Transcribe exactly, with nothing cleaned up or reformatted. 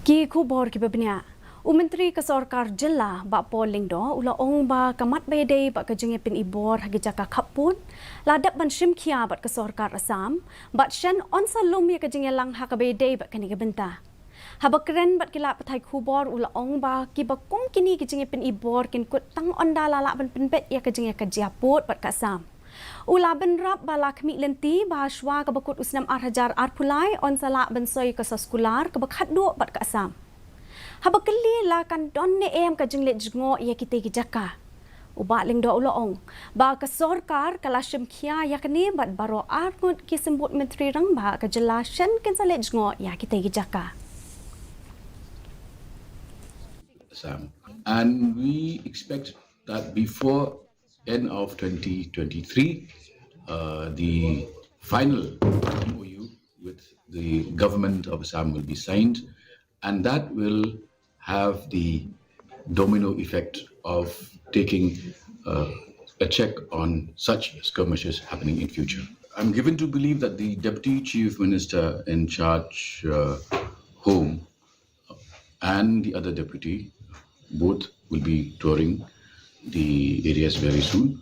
Ki khubor kiba bniah. U Myntri ka Sorkar Jylla, Bah Paul Lyngdoh, u la ong ba ka mat ba ïadei bad ka jingïapyni bor ha ki jaka khappud la dep ban shim khia bad ka Sorkar Assam, bad shen yn sa lum ïa ka jingïalang ha kaba ïadei bad kane ka bynta. Haba kren bad ki lad pathai khubor, u la ong ba kiba kum kine ki jingïapyni bor kin kut tang ynda la lah ban pynbeit ïa ka jingïakajia pud bad ka Assam. U la bynrap ba la khmih lynti ba shuwa kaba kut u snem ar hajar arphew lai yn sa lah ban soi ka soskular kaba khatduh bad ka Assam. Haba kylli la kan don ne em ka jingleit jngoh ïa kitei ki jaka, u Bah Lyngdoh u la ong ba ka sorkar ka la shim khia ïa kane bad baroh arngut ki symbud myntri rangbah ka jylla shen kin sa leit jngoh ïa kitei ki jaka. Assam. And we expect that before end of twenty twenty-three, uh, the final M O U with the government of Assam will be signed, and that will have the domino effect of taking uh, a check on such skirmishes happening in future. I'm given to believe that the Deputy Chief Minister in charge, uh, Home, and the other deputy, both will be touring the areas very soon.